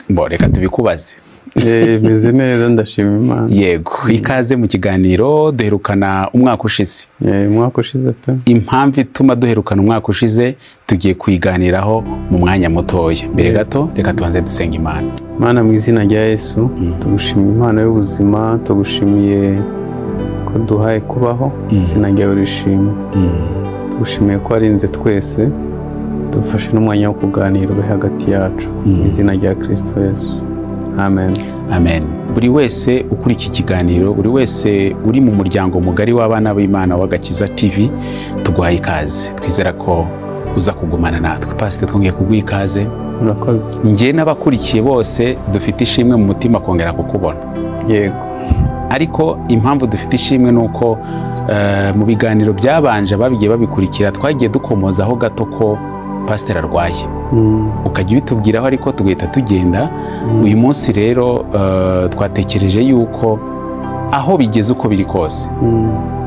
Bo reka tubikubaze. Meze neza, ndashima Imana. Yego, ikaze mu kiganiro. Duherukana umwaka ushize. Umwaka ushize pe. Impamvu ituma duherukana umwaka ushize tugiye kuyiganiraho mu mwanya mutoya. Mbere gato reka tubanze dusenga Imana. Mana, mu izina rya Yesu, tugushimiye impano y'ubuzima, tugushimiye ko duhaye kubaho, izina ryawe rishimwe. Tugushimiye ko warinze twese, dufashe n'umwanya wo kuganira ube hagati yacu, mu izina rya Kristo Yesu, amen. Amen. Buri wese ukuri iki kiganiro, buri wese uri mu muryango mugari w'abana b'Imana w'Agakiza TV, tuguhaye ikaze. Twizera ko uza kugumana natwe. Pasiteri, twongeye kuguha ikaze. Murakoze. Njye n'abakurikiye bose dufite ishimwe mu mutima kongera kukubona. Ariko impamvu dufite ishimwe ni uko mu biganiro byabanje babigiye babikurikira, twagiye dukomozaho gato ko pasiteri arwaye, ukajya ubitubwiraho ariko tugahita tugenda. Uyu munsi rero twatekereje yuko aho bigeze, uko biri kose,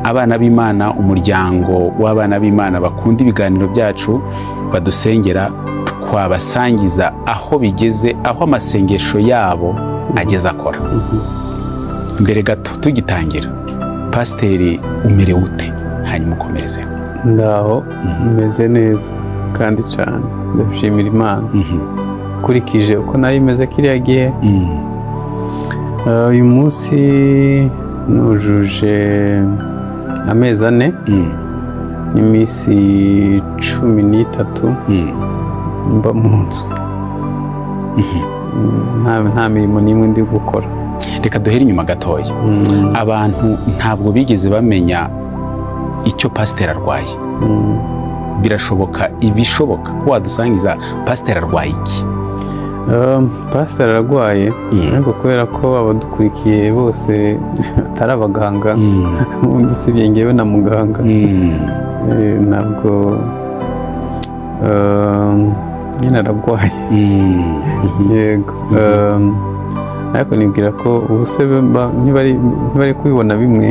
abana b'Imana, umuryango w'abana b'Imana bakunda ibiganiro byacu, badusengera, twabasangiza aho bigeze, aho amasengesho yabo ageze akora. Mbere gato tugitangira, pasiteri, umerewe ute? Hanyuma ukomereze. Ndaho, meze neza kandi cyane, ndabishimira Imana. Ukurikije uko nari meze kiriya gihe, uyu munsi nujuje amezi 4 n'iminsi 13 mba mu nzu, nta mirimo n'imwe ndi gukora. Reka duhere inyuma gatoya. Abantu ntabwo bigeze bamenya icyo pasiteri arwaye. Birashoboka, ibishoboka ko wadusangiza, pasiteri arwaye iki? Pasiteri ararwaye, ariko kubera ko abadukurikiye bose atari abaganga, ubundi usibye ngewe na muganga, ntabwo, nyine ararwaye. Yego. Ariko nibwira ko ubu se ntibari kubibona bimwe.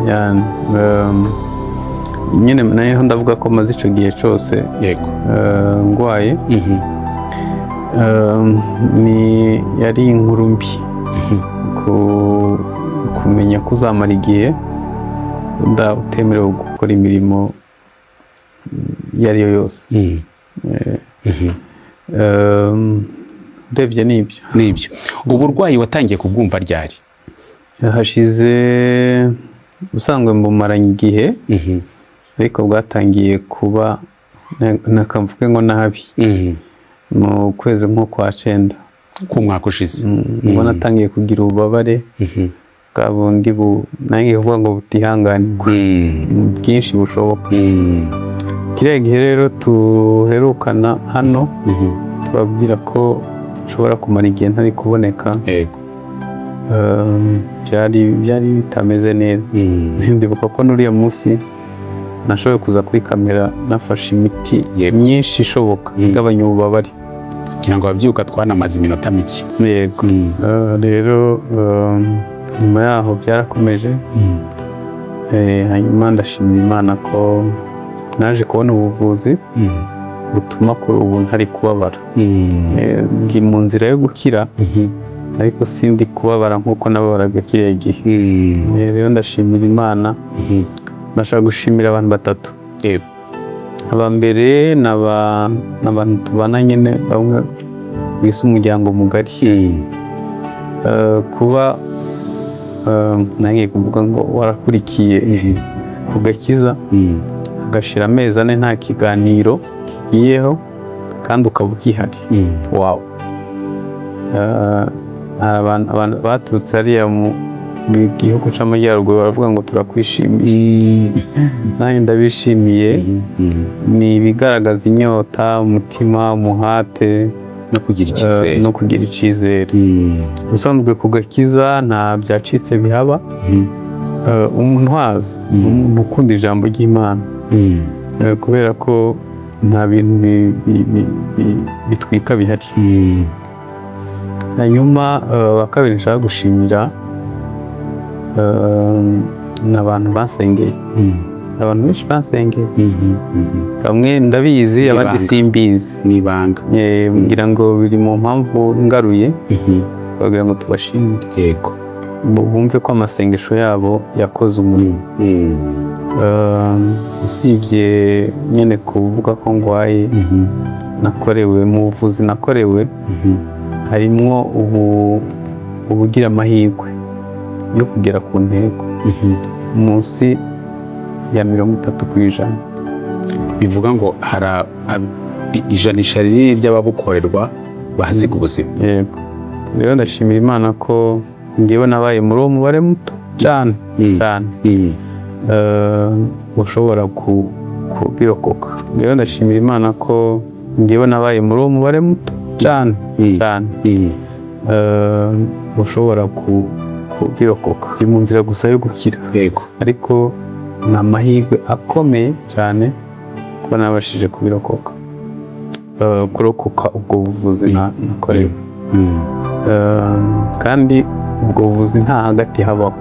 Yani, nyine nayo ndavuga ko maze icyo gihe cyose ndwaye. Ni yari inkuru mbi kumenya ko uzamara igihe utemerewe gukora imirimo iyo ari yo yose. Urebye ni ibyo. Nibyo. Uburwayi watangiye kubwumva ryari? Hashize, ubusanzwe mbumaranye igihe, ariko bwatangiye kuba, nakamvuge ngo nabi, mu kwezi nko kwa cyenda k'umwaka ushize. Ubwo natangiye kugira ububabare bwa bundi nanjye kuvuga ngo butihanganirwa, bwinshi bushoboka. Kiriya gihe rero tuherukana hano, tubabwira ko nshobora kumara igihe ntari kuboneka. Byari bitameze neza. Ndibuka ko n'uriya munsi nashoboye kuza kuri kamera nafashe imiti myinshi ishoboka igabanya ububabare. Kugira ngo ababyibuka, twanamaze iminota mike. Yego. Rero nyuma yaho byarakomeje. Hanyuma ndashimira Imana ko naje kubona ubuvuzi butuma kuri ubu ntari kubabara. Ndi mu nzira yo gukira, ariko sindi kubabara nk'uko nababaraga kiriya gihe. Rero ndashimira Imana. Ndashaka gushimira abantu batatu. Aba mbere ni abantu tubana nyine, bamwe bise umuryango mugari. Kuba nange kuvuga ngo warakurikiye ugakiza, ugashira amezi 4 nta kiganiro kigiyeho kandi ukaba ukihari, wawu! Hari abantu baturutse hariya mu gihugu c'amajyaruguru baravuga ngo turakwishimiye. Nanjye ndabishimiye. Ni ibigaragaza inyota, umutima, umuhate no kugira icyizere. No kugira icyizere. Ubusanzwe ku gakiza nta byacitse bihaba. Umuntu wazi, umuntu ukunda ijambo ry'Imana, kubera ko nta bintu bitwika bihari. Hanyuma wa kabiri nshaka gushimira ni abantu basengeye. Abantu benshi bansengeye, bamwe ndabizi, abandi Ibanga. simbizi. Ni ibanga. Ngira ngo biri mu mpamvu ngaruye bagira ngo tubashimire, bumve ko amasengesho yabo yakoze umurimo. Usibye nyine kuvuga ko ndwaye, nakorewe mu buvuzi, nakorewe harimwo ubugira amahirwe yo kugera ku ntego munsi ya 30%. Bivuga ngo hari ijanisha rinini ry'ababukorerwa bahasiga ubuzima. Yego, rero ndashimira Imana ko ngewe nabaye muri uwo mubare muto cyane cyane ushobora kubirokoka. Rero ndashimira Imana ko ngewe nabaye muri uwo mubare muto cyane cyane ushobora kubirokoka. Ndi mu nzira gusa yo gukira, ariko ni amahirwe akomeye cyane kuba nabashije kubirokoka, kurokoka ubwo buvuzi nakorewe. Kandi ubwo buvuzi nta hagati habaho,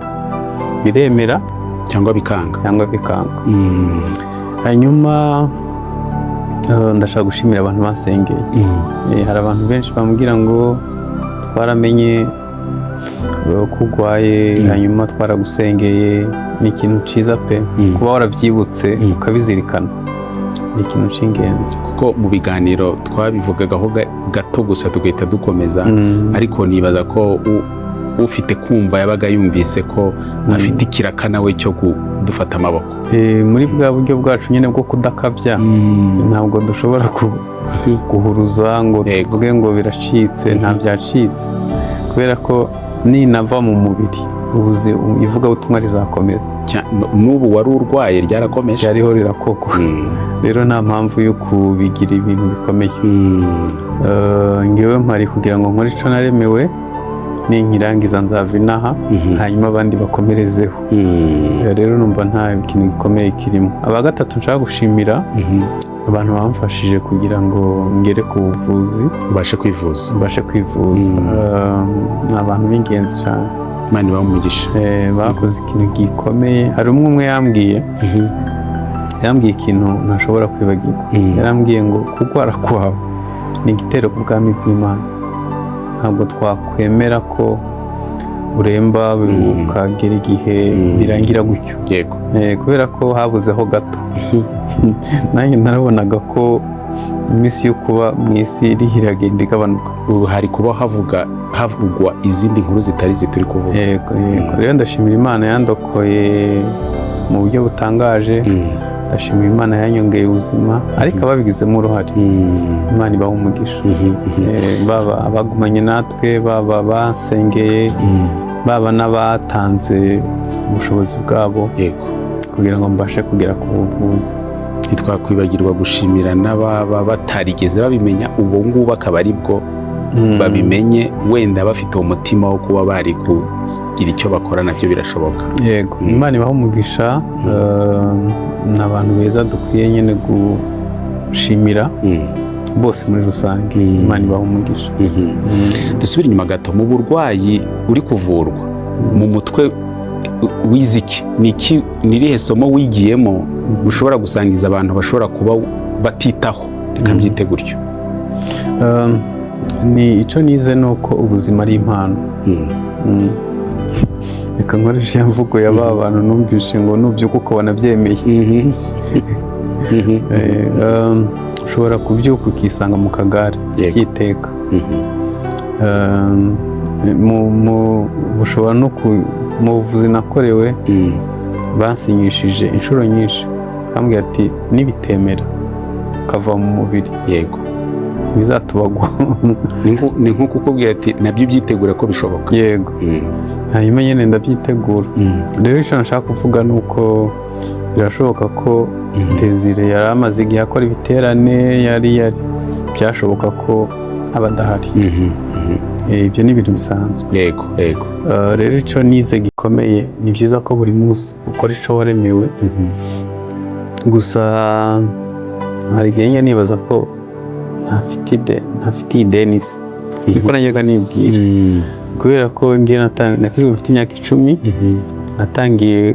biremera cyangwa bikanga. Cyangwa bikanga. Hanyuma ndashaka gushimira abantu basengeye. Hari abantu benshi bambwira ngo twaramenye ko urwaye, hanyuma twaragusengeye. Ni ikintu cyiza pe, kuba warabyibutse, ukabizirikana, ni ikintu cy'ingenzi. Kuko mu biganiro twabivugagaho gato gusa, tugahita dukomeza, ariko nibaza ko ufite kumva yabaga yumvise ko afite ikiraka nawe cyo kudufata amaboko. Muri bwa buryo bwacu nyine bwo kudakabya, ntabwo dushobora guhuruza ngo tuvuge ngo biracitse. Nta byacitse, kubera ko ninava mu mubiri, ivugabutumwa rizakomeza. N'ubu wari urwaye ryarakomeje. Ryariho rirakokwa. Rero nta mpamvu yo kubigira ibintu bikomeye. Ngewe mpari kugira ngo nkore icyo naremewe, ninkirangiza nzava inaha, hanyuma abandi bakomerezeho. Rero numva nta kintu gikomeye kirimo. Aba gatatu nshaka gushimira, abantu bamfashije kugira ngo ngere ku buvuzi, ubashe kwivuza, mbashe kwivuza. Ni abantu b'ingenzi cyane. Imana ibahe umugisha. Bakoze ikintu gikomeye. Hari umwe umwe yambwiye ikintu ntashobora kwibagirwa. Yarambwiye ngo kurwara kwawe ni igitero ku bwami bw'Imana, ntabwo twakwemera ko uremba ukagera igihe birangira gutyo. Kubera ko habuzeho gato, nanjye narabonaga ko iminsi yo kuba mu isi iriho iragenda igabanuka. Ubu hari kuba havugwa izindi nkuru zitari izi turi kuvuga. Yego, rero ndashimira Imana yandokoye mu buryo butangaje. Ndashimira Imana yanyongeye ubuzima, ariko ababigizemo uruhare, Imana ibaha umugisha. Baba abagumanye natwe, baba basengeye, baba n'abatanze ubushobozi bwabo kugira ngo mbashe kugera ku buvuzi. Ntitwakwibagirwa gushimira n'ababa batarigeze babimenya, ubu ngubu akaba ari bwo babimenye, wenda bafite uwo mutima wo kuba bari kugira icyo bakora, nabyo birashoboka. Yego, Imana ibaha umugisha. Ni abantu beza dukwiye nyine gushimira bose muri rusange. Imana ibaha umugisha. Dusubire inyuma gato. Mu burwayi uri kuvurwa, mu mutwe wize iki? Ni iki, ni irihe somo wigiyemo ushobora gusangiza abantu bashobora kuba batitaho, reka mbyite gutyo? Ni icyo nize, ni uko ubuzima ari impano. Reka nkoreshe ya mvugo ya ba bantu numvishe ngo nubyuka ukabona byemeye. Ushobora kubyuka ukisanga mu kagare cy'iteka. Bushobora no mu buvuzi nakorewe, bansinyishije inshuro nyinshi, bambwira ati nibitemera ukava mu mubiri, ntibizatubagwa. Ni nko kukubwira ati nabyo ubyitegura ko bishoboka. Yego. Hanyuma nyine ndabyitegura. Rero icyo nshaka kuvuga ni uko birashoboka ko Desire yari amaze igihe akora ibiterane, yari byashoboka ko aba adahari. Ibyo ni ibintu bisanzwe. yego yego Rero icyo nize gikomeye, ni byiza ko buri munsi ukora icyo waremewe. Gusa hari igihe njya nibaza ko ntafite ideni se, niko najyaga nibwira, kubera ko ngiye nakijwe mfite imyaka 10. Natangiye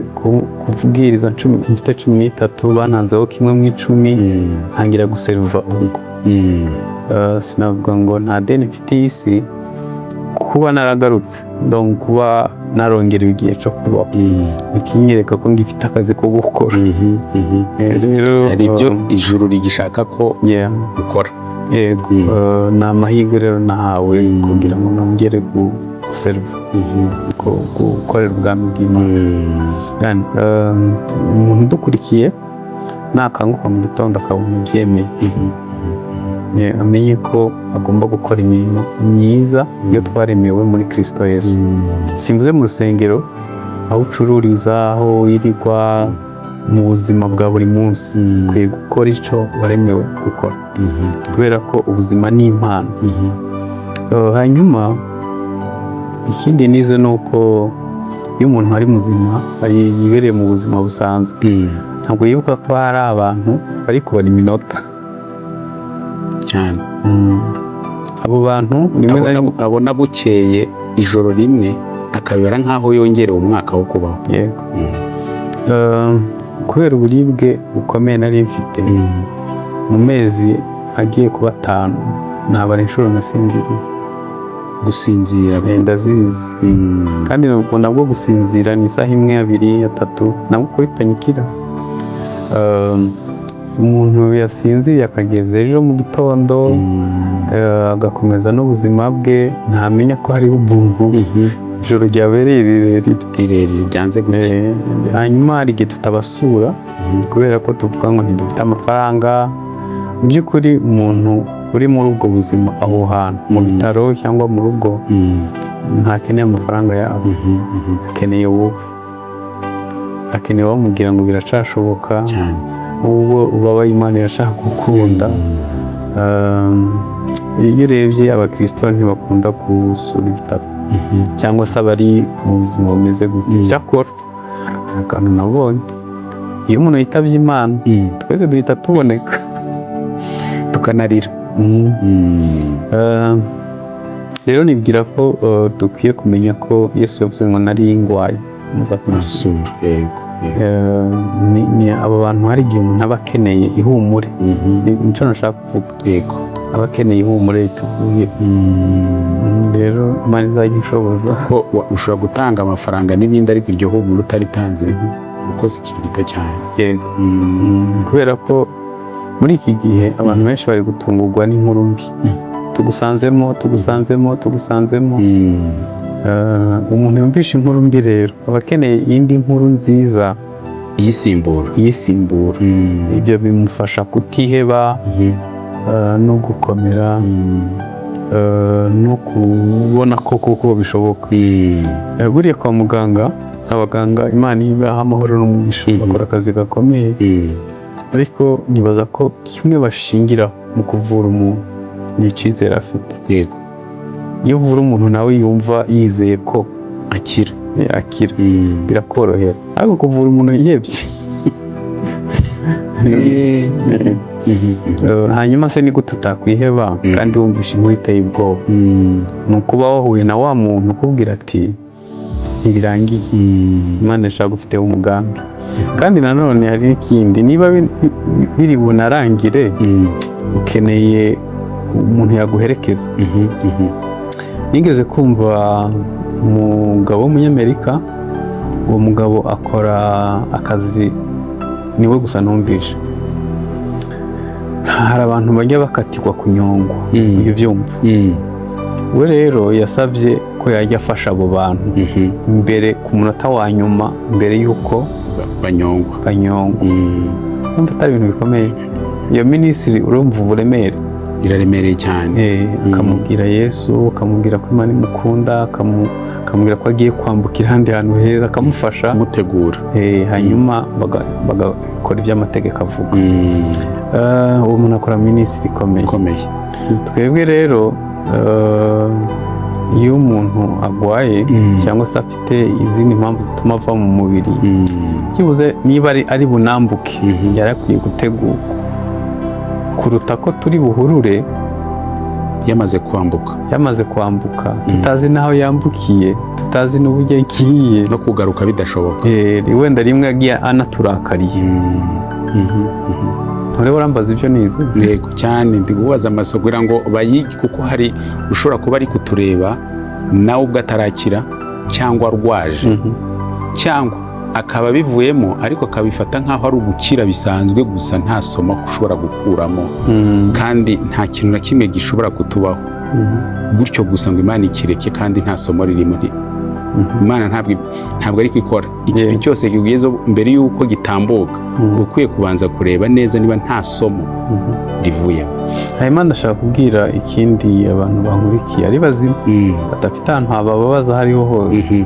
kubwiriza mfite 13, bantanzeho kimwe mu icumi, ntangira guseriva ubwo. Sinavuga ngo nta deni mfite y'isi, kuba naragarutse, donc kuba narongerewe igihe cyo kubaho, bikinyereka ko ngifite akazi ko gukora. Rero Hari ibyo ijuru rigishaka ko ukora. Yego. Ni amahirwe rero nahawe kugira ngo nongere guseriva, gukorera ubwami bw'Imana. Yani, umuntu udukurikiye nakanguka mu gitondo akabona ubyemeye, amenye ko agomba gukora imirimo myiza iyo twaremewe muri Kristo Yesu. Simvuze mu rusengero, aho ucururiza, aho wirirwa mu buzima bwa buri munsi, ukwiye gukora icyo waremewe gukora, kubera ko ubuzima ni impano. Hanyuma ikindi nize ni uko iyo umuntu ari muzima, yibereye mu buzima busanzwe, ntabwo yibuka ko hari abantu bari kubara iminota. Cyane. Abo bantu rimwe na rimwe Abona bukeye ijoro rimwe akabibara nk'aho yongerewe umwaka wo kubaho. Yego. Kubera uburibwe bukomeye nari mfite, mu mezi agiye kuba 5 nabara inshuro nasinziriye. Gusinzira? Ndazizi. Kandi nubwo nabwo gusinzira ni isaha imwe, abiri, atatu, nabwo kuri painkiller. Umuntu yasinziriye akageza ejo mu gitondo, agakomeza n'ubuzima bwe, ntamenya ko hariho umuntu ijoro ryabereye rirerire. Rirerire byanze gutya. Hanyuma hari igihe tutabasura kubera ko tuvuga ngo ntidufite amafaranga. Mu by'ukuri umuntu uri muri ubwo buzima aho hantu mu bitaro cyangwa mu rugo ntakeneye amafaranga yabo, akeneye wowe, akeneye bamubwira ngo biracashoboka. Cyane. Ubwo ubabaye, Imana irashaka gukunda. Iyo urebye, abakirisito ntibakunda gusura ibitaro cyangwa se abari mu buzima bumeze gutya. Icyakora hari akantu nabonye: iyo umuntu yitabye Imana, twese duhita tuboneka. Tukanarira. Rero nibwira ko dukwiye kumenya ko Yesu yavuze ngo nari ngwaye muza kunsura. Kumusura, yego. Ni abo bantu, hari igihe umuntu aba akeneye ihumure. Nico nashaka kuvuga. Aba akeneye ihumure rituvuye. Rero Imana izajya inshoboza. Ko ushobora gutanga amafaranga n'ibindi, ariko iryo humura utaritanze ukoze ikintu gito cyane. Yego. Kubera ko muri iki gihe abantu benshi bari gutungurwa n'inkuru mbi. Tugusanzemo, tugusanzemo, tugusanzemo. Umuntu yumvisha inkuru mbi rero aba akeneye iyindi nkuru nziza Iyisimbura. Iyisimbura. Ibyo bimufasha kutiheba, no gukomera, no kubona ko koko bishoboka. Buriya kwa muganga, abaganga, Imana ibaha amahoro n'umugisha, bakora akazi gakomeye, ariko nibaza ko kimwe bashingiraho mu kuvura umuntu ni icyizere afite. Iyo uvura umuntu nawe yumva yizeye ko akira. Akira, birakorohera, ariko kuvura umuntu yihebye. Hanyuma se ni gute utakwiheba kandi wumvishe inkuru iteye ubwoba? Ni ukuba wahuye na wa muntu ukubwira ati ntibirangiye, Imana ishaka ufiteho umugambi. Kandi nanone hari n'ikindi: niba biri bunarangire, ukeneye umuntu yaguherekeza. Nigeze kumva umugabo w'umunyamerika, uwo mugabo akora akazi niwe gusa numvishe. Hari abantu bajya bakatirwa kunyongwa, ujya ubyumva? We rero yasabye ko yajya afasha abo bantu mbere ku munota wa nyuma mbere y'uko banyongwa. Banyongwa. Urumva atari ibintu bikomeye? Iyo ministry, urumva uburemere? Iraremereye cyane. Akamubwira Yesu, akamubwira ko Imana imukunda, akamubwira ko agiye kwambukira ahandi hantu heza, akamufasha kumutegura. Hanyuma bagakora ibyo amategeko avuga. Uwo muntu akora ministry ikomeye. Ikomeye. Twebwe rero, iyo umuntu agwaye cyangwa se afite izindi mpamvu zituma ava mu mubiri, byibuze niba ari bunambuke, yari akwiye gutegurwa kuruta ko turi buhurure. Yamaze kwambuka. Yamaze kwambuka, tutazi n'aho yambukiye, tutazi n'uburyo agiye. No kugaruka bidashoboka. Wenda rimwe yagiye anaturakariye. Ntore urambaza ibyo nize? Yego cyane, ndi kubaza amaso kugira ngo bayige, kuko hari ushobora kuba ari kutureba nawe ubwo atarakira cyangwa arwaje, cyangwa akaba abivuyemo ariko akabifata nk'aho ari ugukira bisanzwe gusa, nta somo ushobora gukuramo, kandi nta kintu na kimwe gishobora kutubaho gutyo gusa ngo Imana ikireke kandi nta somo ririmo. Imana ntabwo ari ikora ikintu cyose kigeze mbere y'uko gitambuka, ukwiye kubanza kureba neza niba nta somo rivuyemo. Hanyuma ndashaka kubwira ikindi abantu bankurikiye ari bazima, badafite ahantu habababaza aho ariho hose.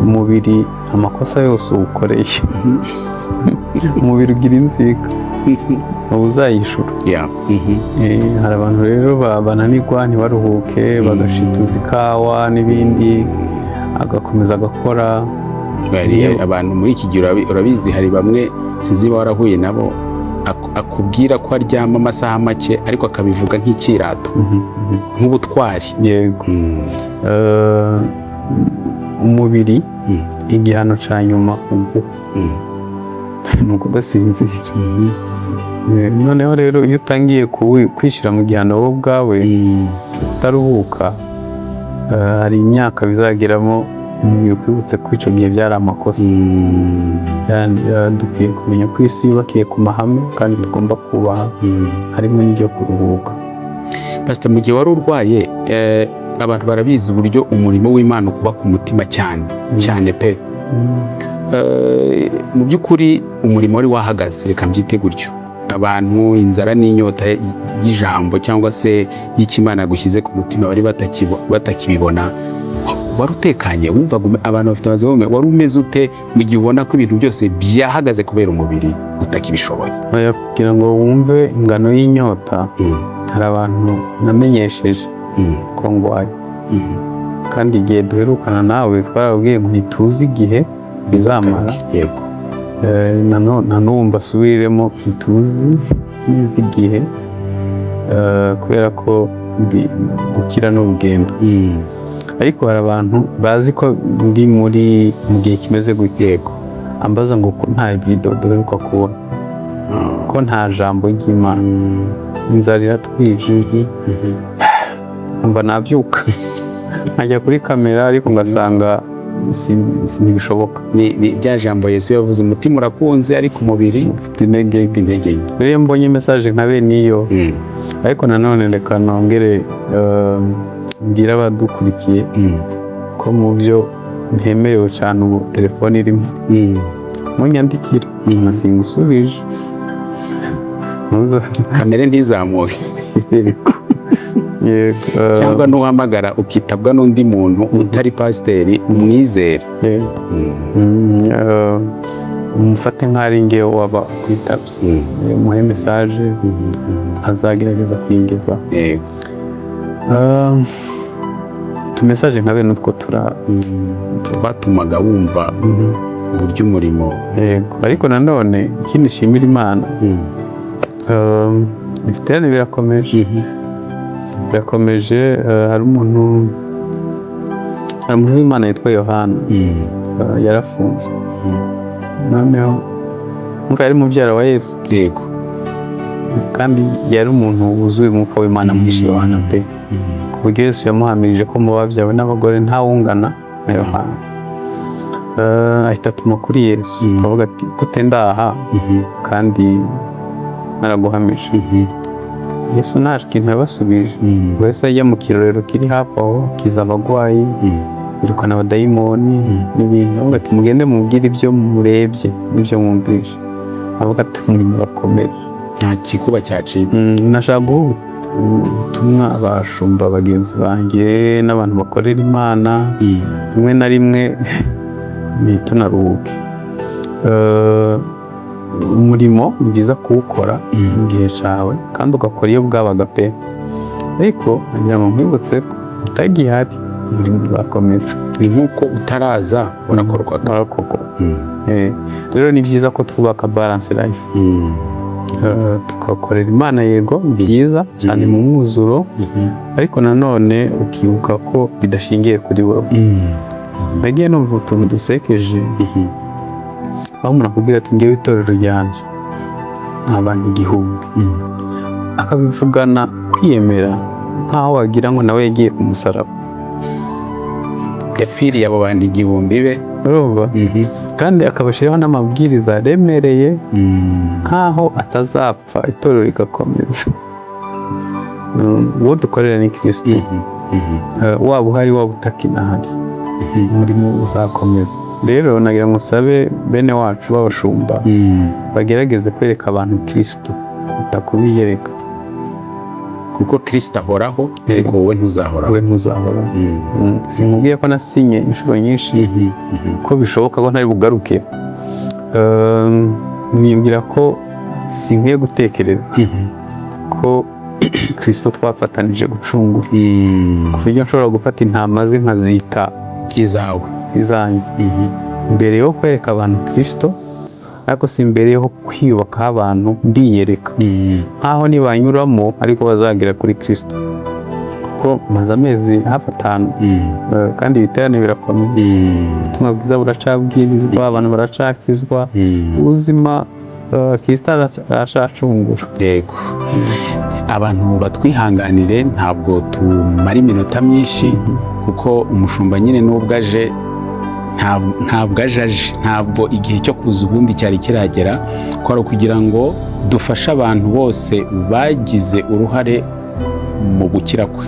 Umubiri, amakosa yose uwukoreye, umubiri ugira inzika, uba uzayishura. Hari abantu rero bananirwa ntibaruhuke, bagashituza ikawa n'ibindi, agakomeza agakora. Hari abantu muri iki gihe, urabizi, hari bamwe, sinzi niba warahuye nabo, akubwira ko aryama amasaha make ariko akabivuga nk'ikirato, nk'ubutwari. Yego. Umubiri igihano cya nyuma uguha ni ukudasinzira. Noneho rero iyo utangiye kwishyira mu gihano wowe ubwawe utaruhuka, hari imyaka bizageramo umubiri ukwibutse ko icyo gihe byari amakosa. Yani, dukwiye kumenya ko isi yubakiye ku mahame kandi tugomba kubaha, harimo n'iryo kuruhuka. Pastor, mu gihe wari urwaye, abantu barabizi uburyo umurimo w'Imana ukuba ku mutima cyane cyane pe. Mu by'ukuri umurimo wari wahagaze, reka mbyite gutyo. Abantu inzara n'inyota y'ijambo cyangwa se y'ikimana gushyize ku mutima bari batakibibona. Wari utekanye, wumvaga abantu bafite amatsiko, wari umeze ute mu gihe ubona ko ibintu byose byahagaze kubera umubiri utakibishoboye? Oya, kugira ngo wumve ingano y'inyota, hari abantu namenyesheje ko ndwaye, kandi igihe duherukana nawe twarababwiye ngo ntituzi igihe bizamara. Na n'ubu mbasubiriremo, ntituzi neza igihe, kubera ko gukira ni urugendo. Ariko hari abantu bazi ko ndi muri mu gihe kimeze gutya, ambaza ngo ko nta video duheruka kubona, ko nta jambo ry'Imana, inzara iratwije. Nkumva nabyuka nkajya kuri kamera, ariko ngasanga ntibishoboka. Ni rya jambo Yesu yavuze: umutima urakunze ariko umubiri ufite intege nke. Intege nke. Rero iyo mbonye message nka bene iyo, ariko nanone reka nongere mbwire abadukurikiye ko mu byo ntemerewe cyane ubu telefone irimo. Munyandikire, singusubije. Kamere ntizamuke. Yego. Yego, Cyangwa n'uhamagara ukitabwa n'undi muntu utari pasiteri, umwizere. Yego. Mufate nk'aho ari ngewe waba kwitabye, muhe message, azagerageza kuyingezaho. Utumessage nka bene utwo tura Twatumaga wumva uburyo umurimo Yego, ariko nanone ikindi nshimira Imana, ibiterane birakomeje, birakomeje. Hari umuntu w'Imana yitwa Yohana, yarafunzwe. Noneho umva, yari mubyara wa Yesu, kandi yari umuntu wuzuye umwuka w'Imana mwinshi, Yohana pe, ku buryo Yesu yamuhamirije ko mu babyawe n'abagore ntawungana na Yohana. Ahita atuma kuri Yesu, akavuga ati: "Gute ndaha kandi naraguhamije?" Yesu nta kintu yabasubije. Wese ajya mu kirorero kiri hafi aho, akiza abagwayi, yirukana abadayimoni n'ibintu. Avuga ati: "Mugende mubwire ibyo murebye n'ibyo mwumvise." Avuga ati: "Umurimo urakomeje." Nta gikuba cyacitse. Nashaka guha ubutumwa abashumba bagenzi banjye n'abantu bakorera Imana. Rimwe na rimwe ntitunaruhuke. Umurimo ni byiza kuwukora mu gihe cyawe kandi ugakora iyo bwabaga pe, ariko ngira ngo nkwibutse ko utagihari umurimo uzakomeza. Ni nk'uko utaraza warakorwaga. Warakorwa. Rero ni byiza ko twubaka balance life. Tugakorera Imana, yego, byiza cyane mu mwuzuro, ariko nanone ukibuka ko bidashingiye kuri wowe. Nagiye numva utuntu dusekeje, aho umuntu akubwira ati: "Ngewe itorero ryanje ni abantu 1000," akabivugana kwiyemera nk'aho wagira ngo nawe yagiye ku musaraba. Yapfiriye abo bantu 1000 be. Urumva? Kandi akabashyiraho n'amabwiriza aremereye, nk'aho atazapfa itorero rigakomeza. Uwo dukorera ni Kirisito. Waba uhari, waba utakinahari, umurimo uzakomeza. Rero nagira ngo nsabe bene wacu b'abashumba bagerageze kwereka abantu Kirisito, utakubiyereka. Kuko Kirisito ahoraho, ariko wowe ntuzahoraho. We ntuzahora. Sinkubwiye ko nasinye inshuro nyinshi ko bishoboka ko ntari bugaruke. Nibwira ko sinkwiye gutekereza ko Kirisito twafatanije gucungura, ku buryo nshobora gufata intama ze nkazita izawe. Izanjye. Mbere yo kwereka abantu Kirisito, ariko si mbere yo kwiyubakaho abantu mbiyereka, nkaho nibanyuramo ariko bazagera kuri Kirisito, kuko maze amezi hafi 5, kandi ibiterane birakomeye, ubutumwa bwiza buracabwirizwa, abantu baracakizwa, ubuzima, Kirisito aracacungura. Yego, abantu batwihanganire, ntabwo tumara iminota myinshi, kuko umushumba nyine n'ubwo aje, ntabwo aje aje, ntabwo igihe cyo kuza ubundi cyari kiragera, ko ari ukugira ngo dufashe abantu bose bagize uruhare mu gukira kwe.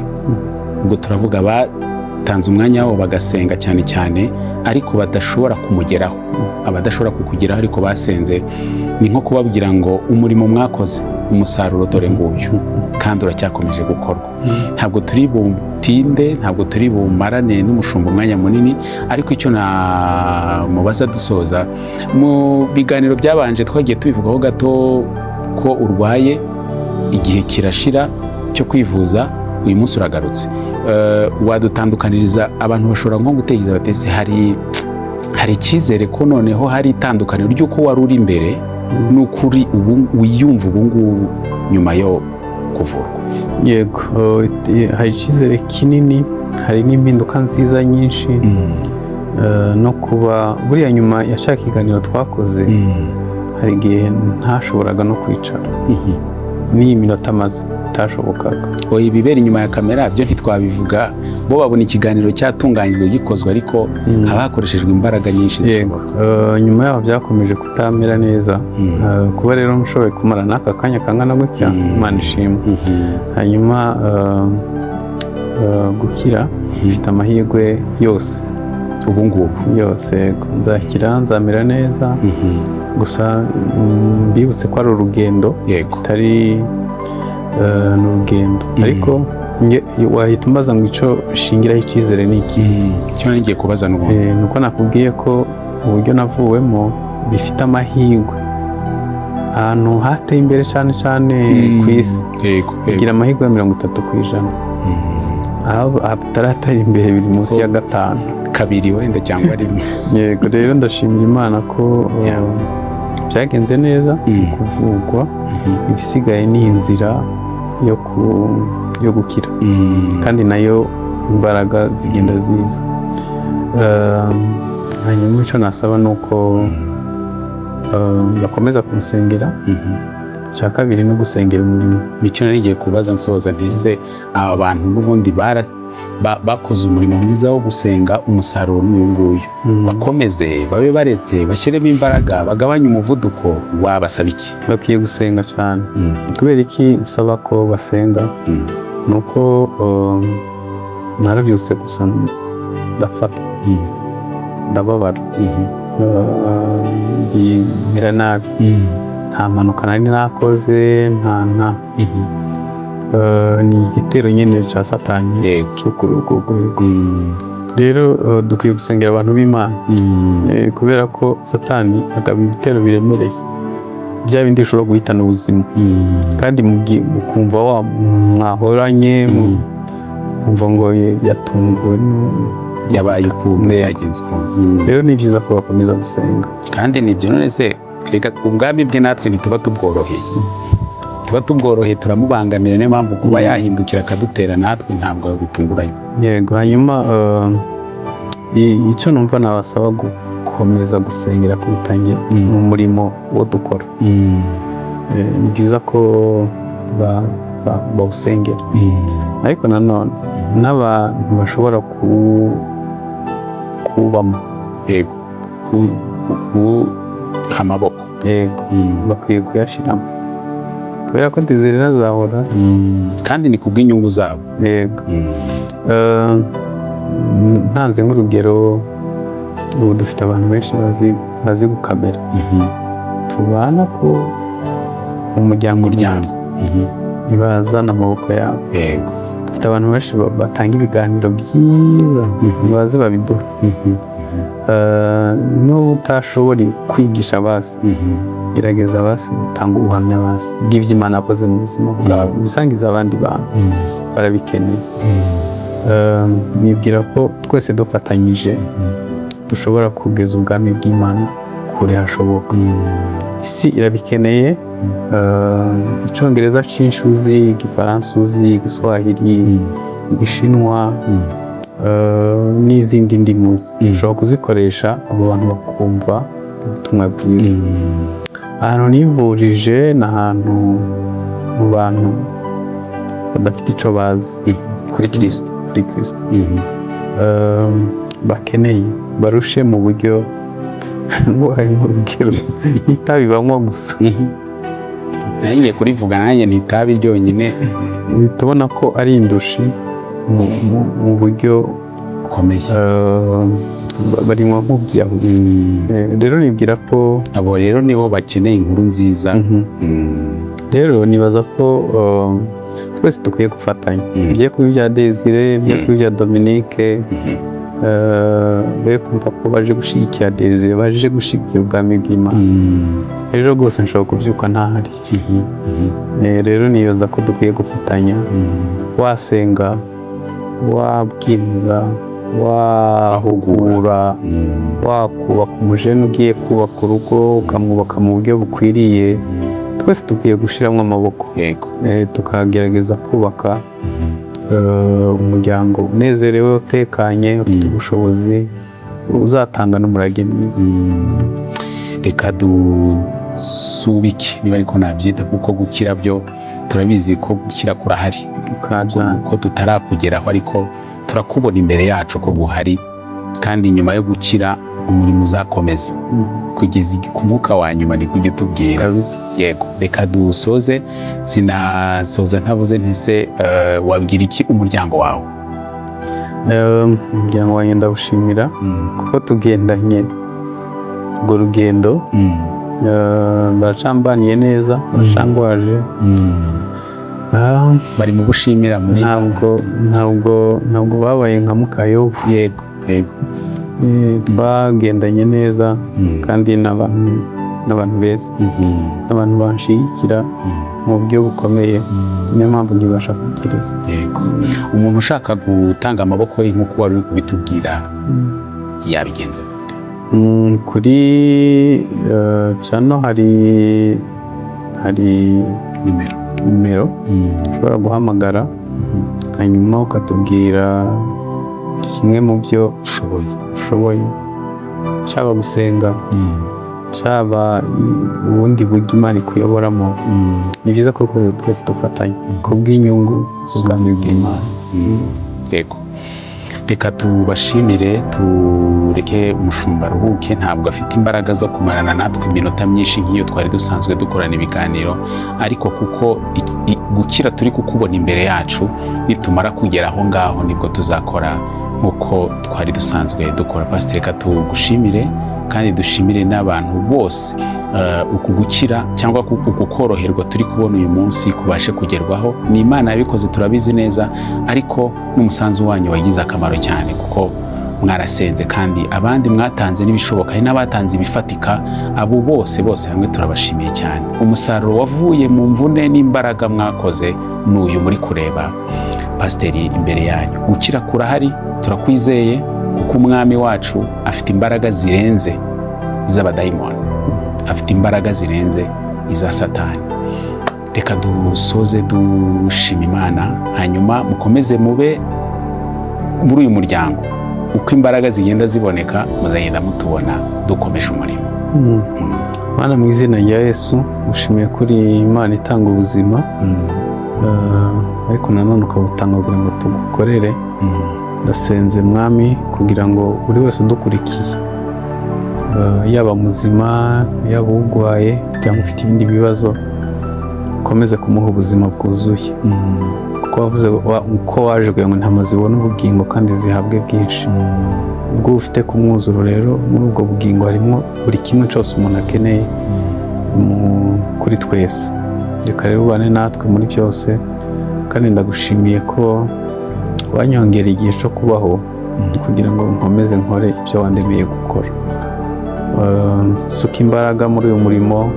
Ubwo turavuga batanze umwanya wabo bagasenga cyane cyane, ariko badashobora kumugeraho, abadashobora kukugeraho ariko basenze, ni nko kubabwira ngo umurimo mwakoze, umusaruro dore nguyu, kandi uracyakomeje gukorwa. Ntabwo turi butinde, ntabwo turi bumarane n'umushumba umwanya munini, ariko icyo namubaza dusoza, mu biganiro byabanje twagiye tubivugaho gato ko urwaye, igihe kirashira cyo kwivuza, uyu munsi uragarutse. Wadutandukaniriza, abantu bashobora nko gutekereza bati: "Ese hari icyizere ko noneho hari itandukaniro ry'uko wari uri imbere n'ukuri ubu wiyumva ubu ngubu nyuma yo kuvurwa?" Yego, hari icyizere kinini, hari n'impinduka nziza nyinshi. No kuba buriya nyuma ya cya kiganiro twakoze, hari igihe ntashoboraga no kwicara, n'iyi minota maze itashobokaga. Oya, ibibera inyuma ya kamera byo ntitwabivuga, bo babona ikiganiro cyatunganyijwe gikozwe, ariko haba hakoreshejwe imbaraga nyinshi zishoboka. Nyuma yaho byakomeje kutamera neza. Kuba rero nshoboye kumara n'aka kanya kangana gutya, Imana ishimwe. Hanyuma gukira mfite amahirwe yose. Ubu ngubu? Yose, yego. Nzakira, nzamera neza. Gusa mbibutse ko ari urugendo, atari, ni urugendo. Ariko wahita umbaza ngo icyo nshingiraho icyizere ni iki? Icyo ngiye kubaza n'ubundi. Ni uko nakubwiye ko uburyo navuwemo bifite amahirwe, ahantu hateye imbere cyane cyane ku isi kugira amahirwe ya 30%, aho bataratera imbere biri munsi ya 5. Kabiri wenda cyangwa rimwe. Yego, rero ndashimira Imana ko byagenze neza kuvugwa, ibisigaye ni inzira yo gukira, kandi nayo imbaraga zigenda ziza. Hanyuma icyo nasaba ni uko bakomeza kumusengera. Icya kabiri ni ugusengera umurimo. Nicyo nari ngiye kubaza nsoza, ntese aba bantu n'ubundi bakoze umurimo mwiza wo gusenga, umusaruro ni uyu nguyu, bakomeze babe baretse bashyiremo imbaraga, bagabanye umuvuduko, wabasaba iki? Bakwiye gusenga cyane. Kubera iki nsaba ko basenga? Ni uko narabyutse gusa ndafatwa, ndababara, bimera nabi. Nta mpanuka nari nakoze, nta ni igitero nyine cya Satani cyo kuri urwo rwego. Rero dukwiye gusengera abantu b'Imana, kubera ko Satani agaba ibitero biremereye, bya bindi bishobora guhitana ubuzima, kandi mukumva wa mwahoranye, kumva ngo yatunguwe Yabaye ukuntu, Yego. yagenze ukuntu. Rero ni byiza ko bakomeza gusenga. Kandi nibyo, none se Reka ubwami bwe natwe ntituba tubworoheye, tuba tubworoheye, turamubangamira. Niyo mpamvu kuba yahindukira akadutera natwe ntabwo bitunguranye. Yego. Hanyuma icyo numva nabasaba gukomeza gusengera kurutangira ni umurimo wo dukora. Ni byiza ko bawusengera, ariko nanone n'abantu bashobora kuwubamo. Yego, kuwuha amaboko. Yego, bakwiye kuyashyiramo kubera ko Desire azahora. Kandi ni kubw'inyungu zabo. Yego. Ntanze nk'urugero, ubu dufite abantu benshi bazi gukamera, tubana ko mu muryango. Umuryango. Ntibazana amaboko yabo. Dufite abantu benshi batanga ibiganiro byiza, ntibaze babiduha. N'ubu utashoboye kwigisha basi, gerageza basi utanga ubuhamya basi bw'ibyo Imana yakoze mu buzima bwawe, ubisangiza abandi bantu barabikeneye. Nibwira ko twese dufatanyije dushobora kugeza ubwami bw'Imana kure hashoboka. Isi irabikeneye. Icyongereza cyinshi uzi, Igifaransa uzi, Igiswahili, Igishinwa, n'izindi ndimi uzi, ushobora kuzikoresha abo bantu bakumva ubutumwa bwiza. Ahantu nivurije ni ahantu mu bantu badafite icyo bazi kuri Kirisito. Kuri Kirisito. Bakeneye, barushe mu buryo, nguhaye nk'urugero, n'itabi banywa gusa. Nanjye kurivuga, nanjye ni itabi ryonyine. Uhita ubona ko ari indushi mu buryo bukomeye. Barinywa nk'ubyiyahuzi. Rero nibwira ko Abo rero nibo bakeneye inkuru nziza. Rero nibaza ko twese dukwiye gufatanya, bigiye kuba ibya Desire, bigiye kuba ibya Dominique, be kumva ko baje gushyigikira Desire, baje gushyigikira ubwami bw'Imana. Ejo rwose nshobora kubyuka ntahari. Rero nibaza ko dukwiye gufatanya, wasenga, wabwiriza, wahugura, wakubaka umujene ugiye kubaka urugo, ukamwubaka mu buryo bukwiriye. Twese dukwiye gushyiramo amaboko, tukagerageza kubaka umuryango unezerewe, utekanye, ufite ubushobozi, uzatanga n'umurage mwiza. Reka dusubike niba ariko nabyita, kuko gukira byo turabizi ko gukira kurahari, ko tutarakugeraho ariko turakubona imbere yacu ko guhari, kandi nyuma yo gukira umurimo uzakomeza kugeza ku mwuka wa nyuma, ni kujya utubwira. Yego, reka dusoze. Sinasoza ntavuze ntese wabwira iki umuryango wawe? Umuryango wanjye ndawushimira kuko tugendanye urwo rugendo. Baracambaniye neza, baracangwaje. Bari mu gushimira muri Ntabwo babaye nka mukayobu. Yego yego. Twagendanye neza, kandi n'abantu beza, n'abantu banshigikira mu buryo bukomeye, niyo mpamvu nkibasha kubwiriza. Yego. Umuntu ushaka gutanga amaboko ye nk'uko wari uri kubitubwira yabigenza? Kuri channel hari nimero. Nimero ushobora guhamagara, hanyuma ukatubwira kimwe mu byo ushoboye, ushoboye, cyaba gusenga, cyaba ubundi buryo Imana ikuyoboramo. Ni byiza ko twese dufatanya ku bw'inyungu z'ubwami bw'Imana. Yego, reka tubashimire, tureke umushumba aruhuke. Ntabwo afite imbaraga zo kumarana natwe iminota myinshi nk'iyo twari dusanzwe dukorana ibiganiro, ariko kuko gukira turi kukubona imbere yacu, nitumara kugera aho ngaho nibwo tuzakora nk'uko twari dusanzwe dukora. Pasiteri, reka tugushimire kandi dushimire n'abantu bose. Uku gukira cyangwa uku koroherwa turi kubona uyu munsi kubashe kugerwaho ni Imana yabikoze, turabizi neza, ariko n'umusanzu wanyu wagize akamaro cyane, kuko mwarasenze kandi abandi mwatanze n'ibishoboka, hari n'abatanze ibifatika. Abo bose bose hamwe turabashimiye cyane. Umusaruro wavuye mu mvune n'imbaraga mwakoze ni uyu muri kureba pasiteri imbere yanyu. Gukira kurahari, turakwizeye, kuko umwami wacu afite imbaraga zirenze iz'abadayimoni. Afite imbaraga zirenze iza Satani. Reka dusoze dushima Imana, hanyuma mukomeze mube muri uyu muryango. Uko imbaraga zigenda ziboneka, muzagenda mutubona dukomeje umurimo. Mana, mu izina rya Yesu, ngushimiye kuri Imana itanga ubuzima, ariko nanone ukabutanga kugira ngo tugukorere. Ndasenze, Mwami, kugira ngo buri wese udukurikiye, yaba muzima, yaba urwaye cyangwa ufite ibindi bibazo, ukomeze kumuha ubuzima bwuzuye, kuko wavuze ko waje kugira ngo intama zibone ubugingo kandi zihabwe bwinshi. Ubwo ufite ku mwuzuro rero, muri ubwo bugingo harimo buri kimwe cyose umuntu akeneye kuri twese. Reka rero ubane natwe muri byose, kandi ndagushimiye ko wanyongera igihe cyo kubaho kugira ngo nkomeze nkore ibyo wandemeye gukora. Suka imbaraga muri uyu murimo,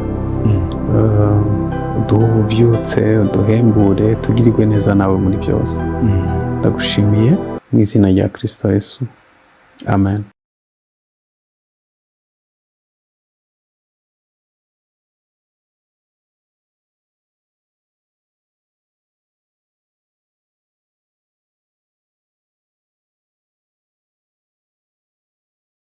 uduhe ububyutse, uduhembure, tugirirwe neza nawe muri byose. Ndagushimiye mu izina rya Kristo Yesu, amen.